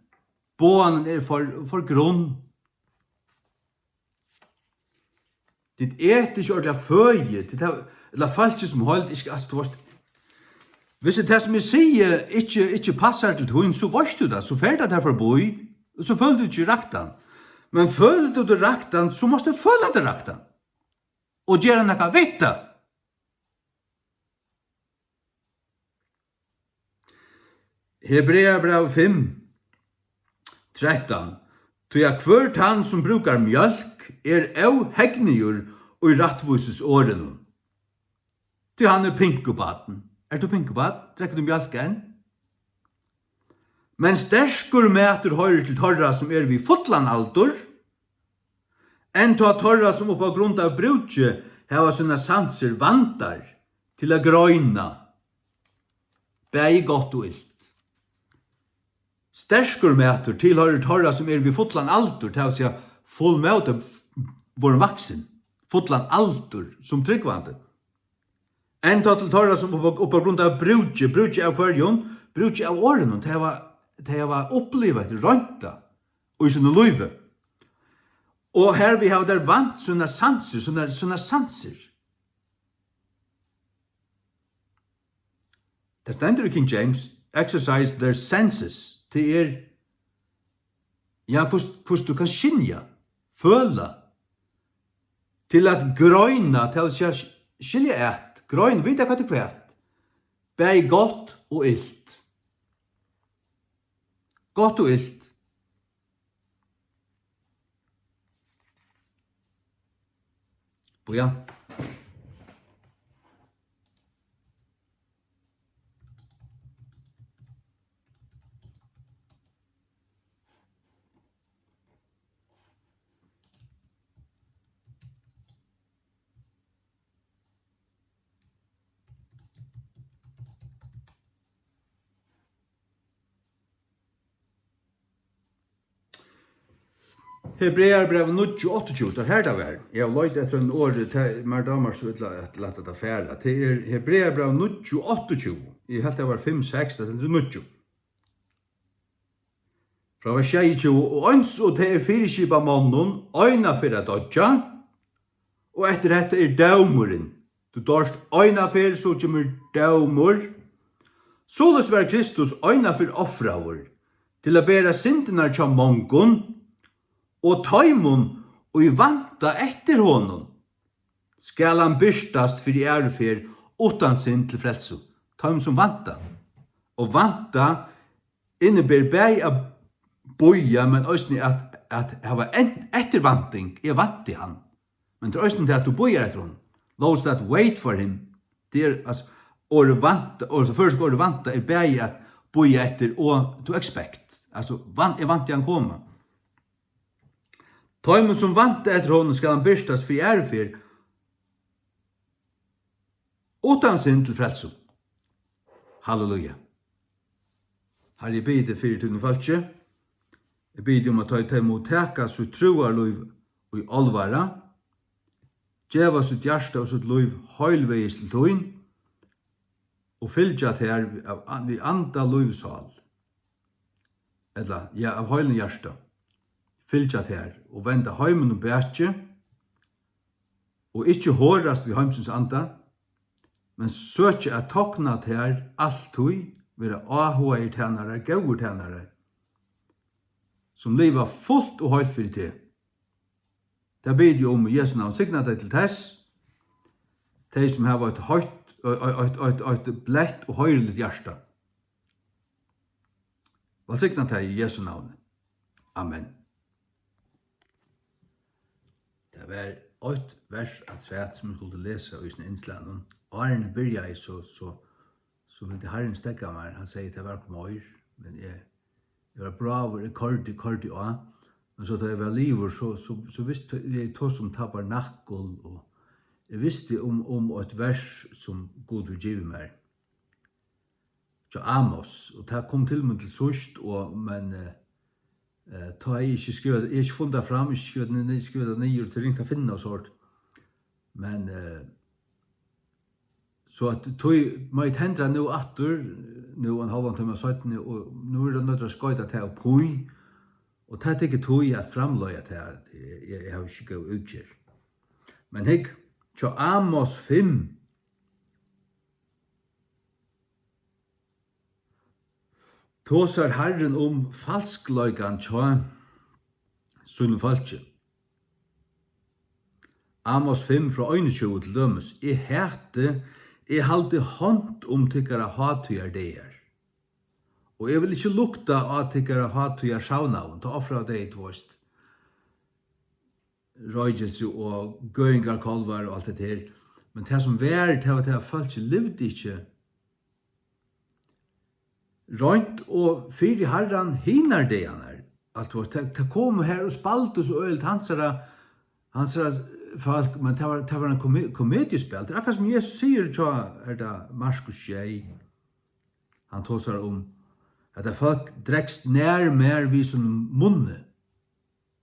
Boðanin er for, for grunn. Tit eta ikki ordiliga føði, tit hava, ella fólkið sum heild, ikki, altso, tú veitst, viss tað, sum eg sigi, ikki, ikki passar til tín, so veitst tú tað, so fer tað tær forbí, og so følir tú ikki raktan. Men følir tú teg raktan, so mást tú føla teg raktan og gera nakað við tað. Hebreabræv fimm, trettan: Tí at hvør tann, sum brúkar mjólk, er óhegnigur í rættvísis orðinum. Tí hann er pinkubarn. Ert tú pinkubarn? Drekkur tú mjólk enn? Men sterkur matur hoyrir til teirra, sum eru við fullan aldur, enn tá teirra, sum upp á grund av brúki hava sínar sansir vandar til at greina bæði gott og ilt. Sterkur matur tilhoyrir teirra, sum eru við fullan aldur, tað vil siga, full móti, vorðin vaksin, fullan aldur sum trúgvandi. Enn tá til teirra, sum upp á, upp á grund av brúki, brúki av hvørjum? Brúki av orðinum, tey hava, tey hava upplivað, roynt tað í sínum lívi. Og hervið hava teir vant sínar sansir, sínar, sínar sansir. Tað stendur í King James, "Exercise their senses." Tað er, ja, hvussu, hvussu tú kanst skynja, føla, til at greina, tað vil siga, skilja at, grein, vita hvat er hvat. Bæði gott og ilt. Gott og ilt. Bíða. Hebreabræv níggju áttaogtjúgu, tað er har tað var. Eg havi leitað eftir einum orði, tað, mær dámar so illa at lata tað fara. Tað er Hebreabræv níggju áttaogtjúgu. Eg helt tað var fimm seks, tað stendur níggju. Frá vers sjeyogtjúgu: Og eins og tað er fyriskipað monnum eina ferð at doyggja, og eftir hetta er dómurin. Tú doyrt eina ferð, so kemur dómur. Soleiðis var Kristus eina ferð ofraður til at bera syndirnar hjá mongum, og teimum, ið vænta eftir honum, skal hann birtast fyri aðru ferð uttan synd til frelsu. Teimum, sum vænta. Og vænta inniber bæði at bíða, men eisini at, at hava en, eftirvænting. Eg vænti hann. Men tað er eisini tað, at tú bíðar eftir honum. Those that wait for him. Tað er, altso, orðið vænta, og tað føroyska orðið vænta er bæði at bíða eftir og to expect. Altso, van-, eg vænti hann koma. Teimum, sum vænta eftir honum, skal hann birtast fyri aðru ferð, uttan synd til frelsu. Halleluja. Harri, eg biði teg fyri tínum fólki. Eg biði teg um, at tey, tey mugu taka sítt trúarlív í álvara, geva sítt hjarta og sítt lív heilvegis til tín og fylgja tær við, av, við anda, lív og sál. Ella, ja, av heilum hjarta. Fylgja tær og venda heiminum bakið og ikki horast við heimsins anda, men søkja at tokna tær altíð, vera áhugaðir tænarar, góðir tænarar, sum liva fult og heilt fyri teg. Tað biði eg um í Jesu navn. Signa tey til tess, tey sum hava eitt heitt, eitt, eitt, eitt, eitt bleytt og hoyriligt hjarta. Vælsigna tey í Jesu navni. Amen. Tað var eitt vers afturat, sum eg skuldi lesa í hesum innslagnum. Áðrenn eg byrjaði, so, so, so vildi Harrin steðga mær. Hann segði, tað var komið meir, men eg, eg var bráður, eg koyrdi, koyrdi á. Men so tá eg var liðugur, so, so, so visti eg, eg tók sum tabernakul og eg visti um, um eitt vers, sum Gud hevur givið mær, hjá Amos, og tað kom til mín til síðst, og, men, eh, eh, tá eg ikki skrivað, eg hevði ikki funnið tað fram, ikki skrivað tað ni-, skrivað tað niður, tað er ringt at finna og sovorðið. Men, eh, so at tí má eg tendra nú aftur, nú ein hálvan tíma seinni, og nú er tað noyðugt at skoyta tað upp í, og tað tekur tíð at framleiða tað, eg, eg, eg havi ikki góð útgerð. Men hygg, hjá Amos fimm, tosar Harrin um falskleikan hjá sínum fólki. Amos fimm frá einogtjúgu til dømis: "Eg hati, eg haldi hond um tykkara hátíðardagar, og eg vil ikki lukta á tykkara hátíðarsavnaðum." Tá ofraðu tey, tú veist, roykilsi og gøðingarkálvar og alt hetta her. Men tað sum var, tað var tað, at fólkið livdi ikki reint og fyri Harran hinar dagarnar. Alt var, tað, tað komu har og spældu so øgiligt hansara, hansara fólk, men tað var, tað var ein kome-, komediuspæl. Tað er akkurát sum Jesus sigur hjá, er tað Markus sjey? Hann tosar um, at tað fólk dregst nær mær við sínum munni,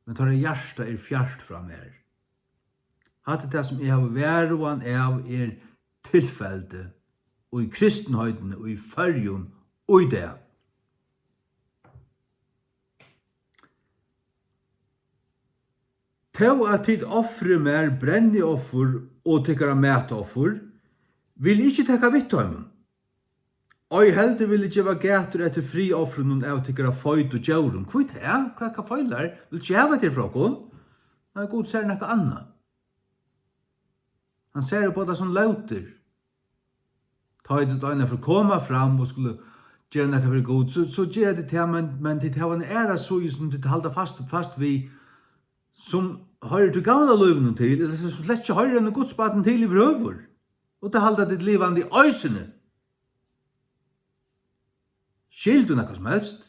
men teirra hjarta er fjart frá mær. Hatta er tað, sum eg havi varhugan av, er tilfeldi í kristinheitini í Føroyum í dag. Tó at tit ofri mær brennioffur og tykkara matoffur, vil eg ikki taka við teimum. Ei heldur vil eg geva gætur eftir friðofrunum av tykkara feitu djórum. Hví tað? Hvat, hvat feilar? Vil ikki hava tað frá okkum? Nei, Gud sær nakað annað. Hann sær upp á tað sum lótir. Tá ið tit einaferð koma fram og skulu gera nakað fyri Gud, so, so gera tit tað, men, men tit hava eina aðra síðu, sum tit halda fast, fast við, sum hoyrir tí gamla lívinum til, ella sum slett ikki hoyrir einum Guds barni til yvirhøvur. Og tað halda tit livandi eisini. Skil tú nakað sum helst?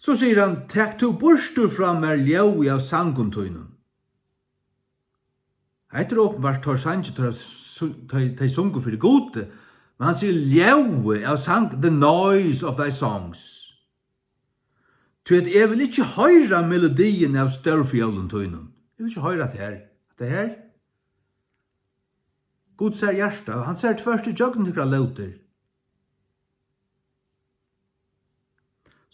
So sigur hann: "Tak tú burtur frá mær ljóðið av sangum tínum." Hetta er openbart teir sangir, teir su-, tey, tey sungu fyri Gudi, men hann sigur: "Ljóðið av sang, the noise of thy songs." Tí at eg vil ikki hoyra melodiina av stórfiólum tínum. Eg vil ikki hoyra hatta her. Hatta her. Gud sær hjartað, og hann sær tvørtur ígjøgnum tykkara lótir.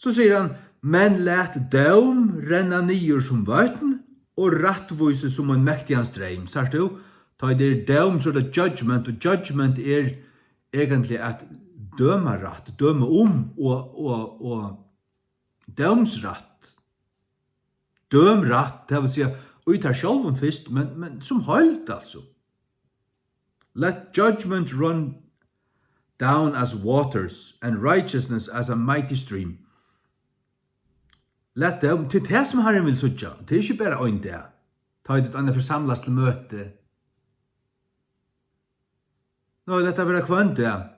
So sigur hann: "Men lat dóm renna niður sum vøtn, og rættvísi sum ein mektigan streym." Sært tú? Tá ið tað er dóm, so er tað judgment, og judgment er eigentliga at døma rætt, døma um og, og, og dómsrætt. Døm rætt, tað vil siga, í tær sjálvum fyrst, men, men sum heild, altso. "Let judgment run down as waters, and righteousness as a mighty stream." Lat dóm, til tað sum Harrin vil síggja, tað er ikki bara ein dag. Tá ið tit einaferð samlast til møti. Nei, lat tað vera hvønn dag.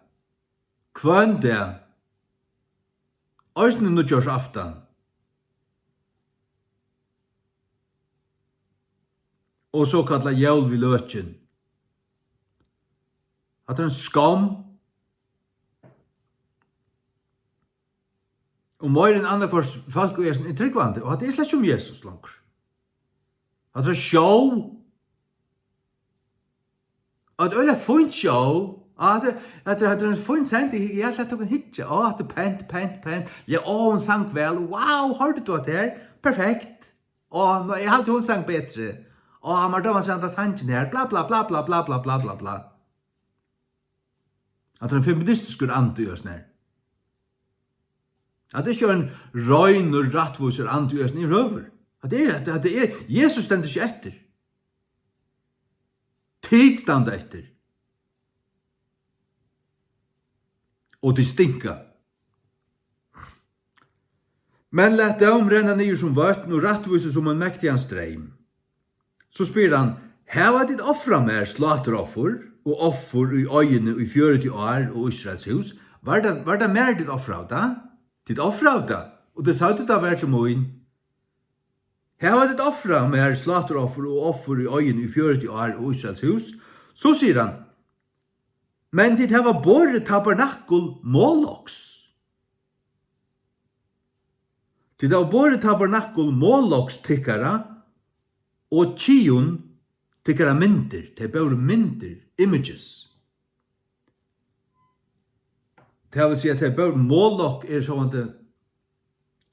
Hvønn dag. Eisini nýggjársaftan. Og so kallað jól við løkin. Hatta er ein skomm. Og meira enn annaðhvørt fólk í hesum er trúgvandi, og hatta er slett ikki um Jesus longur. Hatta er show. Og eitt øgiliga fínt show. Og hatta er, hatta er, hatta er ein fín sending. Ja, lat okkum hyggja. Á, hatta er pent, pent, pent. Ja, á, hon sang væl. Wow, hoyrdi tú hatta her? Perfekt. Á, nei, eg haldi, hon sang betri. Á, mær dámar seg handa sangin her. Bla, bla, bla. Hatta er ein feministiskur andi í hesum her. Hatta er ikki ein reinur, rættvísur andi í hesum yvirhøvur. Hatta er, hatta, hatta er, Jesus stendur ikki eftir. Tit standa eftir. Og tit stinka. Men lat dóm renna niður sum vøtn og rættvísi sum ein mektigan streym. So spyr hann: "Hava tit ofrað mær sláturoffur og offur í oyðini í fjøruti ár, ó Ísraels hús?" Var tað, var tað mær, tit ofraðu tað? Tit ofraðu tað, og tit søgdu, tað var til mín. Hava tit ofrað mær sláturoffur og offur í oyðum í fjøruti ár, O Ísraels hús? So sigur hann: Men tit hava borið tabernakul Moloks. Tit hava borið tabernakul Moloks tykkara og Kiun tykkara myndir. Tey bóru myndir, images. Tað vil siga, tey bóru, Molok er sjálvandi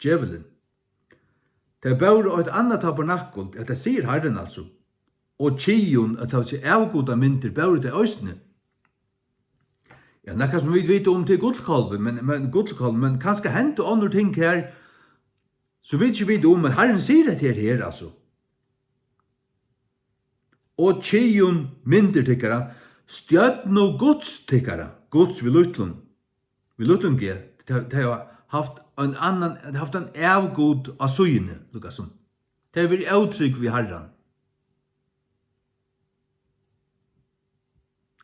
djevulin. Tey bóru eitt annað tabernakul, hetta sigur Harrin altso, og Kiun, at tað vil siga avgudamyndir, bóru tey eisini. Ja, nakað sum vit vita um til gullkálvin, men, men gullkálvin, men kanska hendu onnur ting her, sum vit ikki vita um, men Harrin sigur hetta her, her, altso. Og Kiun myndir tykkara, stjørnu Guds tykkara, Guds við lítlum, við lítlum G, tey, tey hava havt ein annan, haft ein avgud á síðuni, líka sum. Tey hava verið ótrúgv við Harran.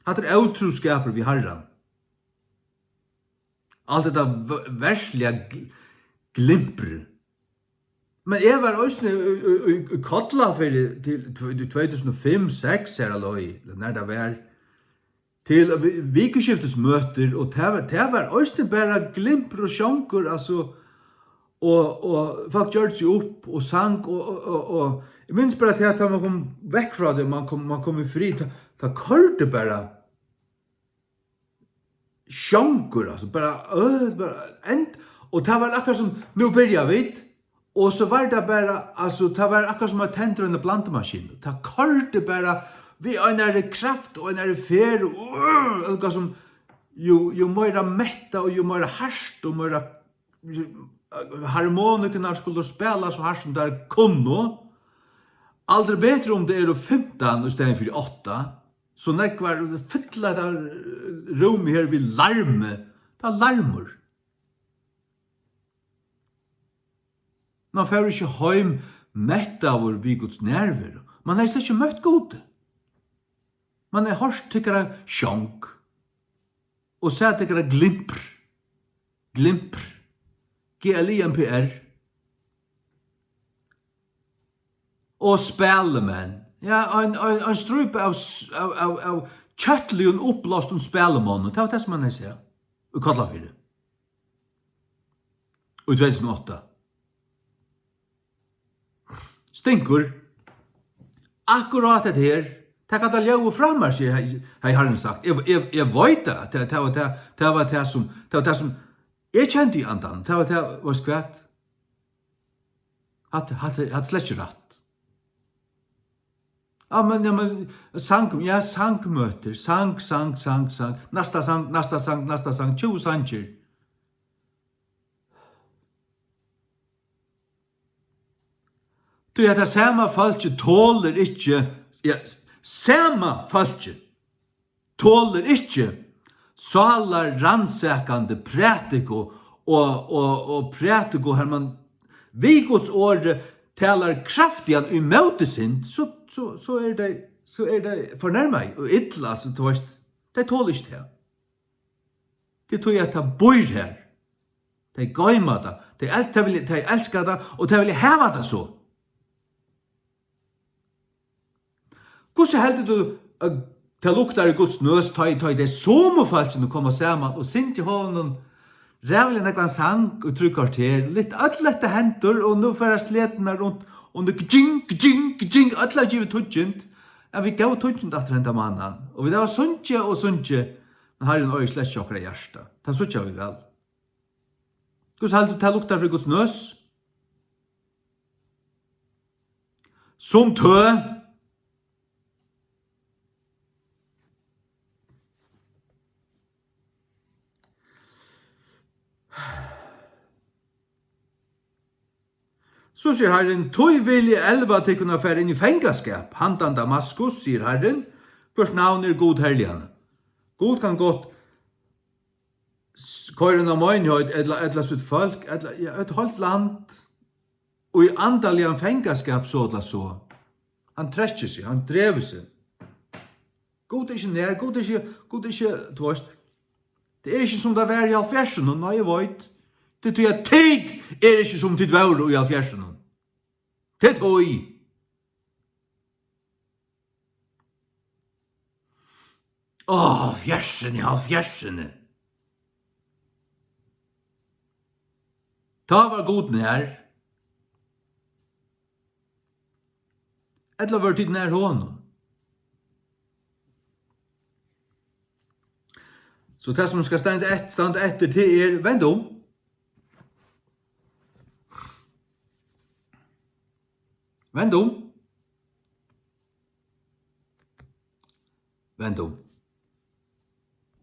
Hatta er ótrúskapur við Harran. Alt hetta v-, verðsliga gl-, glimpur. Men eg var eisini í, í, í, í Kollafirði til tv-, í tvey túsund og fimm, seks, har á leið, ella nær tað var, til vi-, vikuskiftismøtir, og tað var, tað var eisini bara glimpur og sjongur, altso, og, og fólk gjørdu seg upp og sang, og, og, og, og eg minnist bara til, at tá man kom vekk frá tí, man kom, man kom í frið, tá, tá koyrdi bara sjongur, altso, bara, øh, bara end-, og tað var akkurát sum, nú byrja vit, og so var tað bara, altso, tað var akkurát sum at tendra eina blandimaskinu. Tað koyrdi bara við einari kraft og einari ferð, og, øh, líka sum, jú, jú meira mettað og jú meira hart og meira harmonikurnar skuldu spæla so hart sum tær kunnu. Aldri betri um tað eru fimtan í staðin fyri átta, so nógvar fylla hetta rúmið her við larmi. Tað er larmur. Man fór ikki heim mettaður við Guds nærveru. Man hevði slett ikki møtt Gudi. Man hevði hoyrt tykkara sjong og sæð tykkara glimpr, glimpr, G L I M P R. Og spælimenn. Ja, ein, ein, ein strípa av s-, av, av, av kjøtligum, uppblástum spælimonnum. Tað var tað, sum hann hevði sæð í Kollafirði í tvey túsund og átta. Stinkur. Akkurát hetta her, tak hatta ljóðið frá mær, sigur, hevði, hevði Harrin sagt. Eg, eg, eg veit tað, tað, tað var tað, tað var tað sum, tað var tað sum eg kendi í andanum. Tað var tað, veitst hvat? Hatta, hatta, hatta er slett ikki rætt. Ja, men, ja, men, sang, ja, sangmøtir, sang, sang, sang, sang, næsta sang, næsta sang, næsta sang, tjúgu sangir. Tí at tað sama fólkið tolir ikki, ja, s-, sama fólkið tolir ikki sálarrannsakandi prædiku og, og, og prædiku, har man við Guds orði talar kraftigan ímóti synd, so, so, so er tey, so er tey fornærmaði og illa, so, tú veitst, tey tola ikki tað. Tað er tí, at tað býr her. Tey goyma tað. Tey el-, tey vilja, tey elska tað, og tey vilja hava tað so. Hvussu heldur tú, at tað luktar í Guds nøs, tá ið, tá ið tey somu fólkini koma saman og syngja honum ræðuliga nógvan sang í trý korter? Lit-, øll letta hendur, og nú fara sleturnar runt, og nú gajing, gajing, gajing, øll hava givið tíggjund. Ja, vit góvu tíggjund aftur henda mánaðin, og vit hava sungið og sungið, men Harrin eigur slett ikki okkara hjarta. Tað síggja vit væl. Hvussu heldur tú, tað luktar frá Guds nøs? Sum tø. So sigur Harrin: Tí vil eg elva tykkum at fara inn í fangaskap handan Damaskus, sigur Harrin, hvørs navn er Gud herligari. Gud kann gott s-, koyra eina meinigheit ella, ella sítt fólk, ella, ja, eitt heilt land í andaligan fangaskap, so ella so. Hann trekkir seg, hann dregur seg. Gud er ikki nær, Gud er ikki, Gud er ikki, tú veitst, tað er ikki, sum tað var í hálvfjerðsunum, nei, eg veit. Tað er tí, at tit eru ikki, sum tit vóru í hálvfjerðsunum. Tað er tí. Á, hálvfjerðsini, hálvfjerðsini. Tá var Gud nær. Ella vóru tit nær honum? So tað, sum skal standa eftir, standa eftir, tað er: vend um. Vend um. Vend um.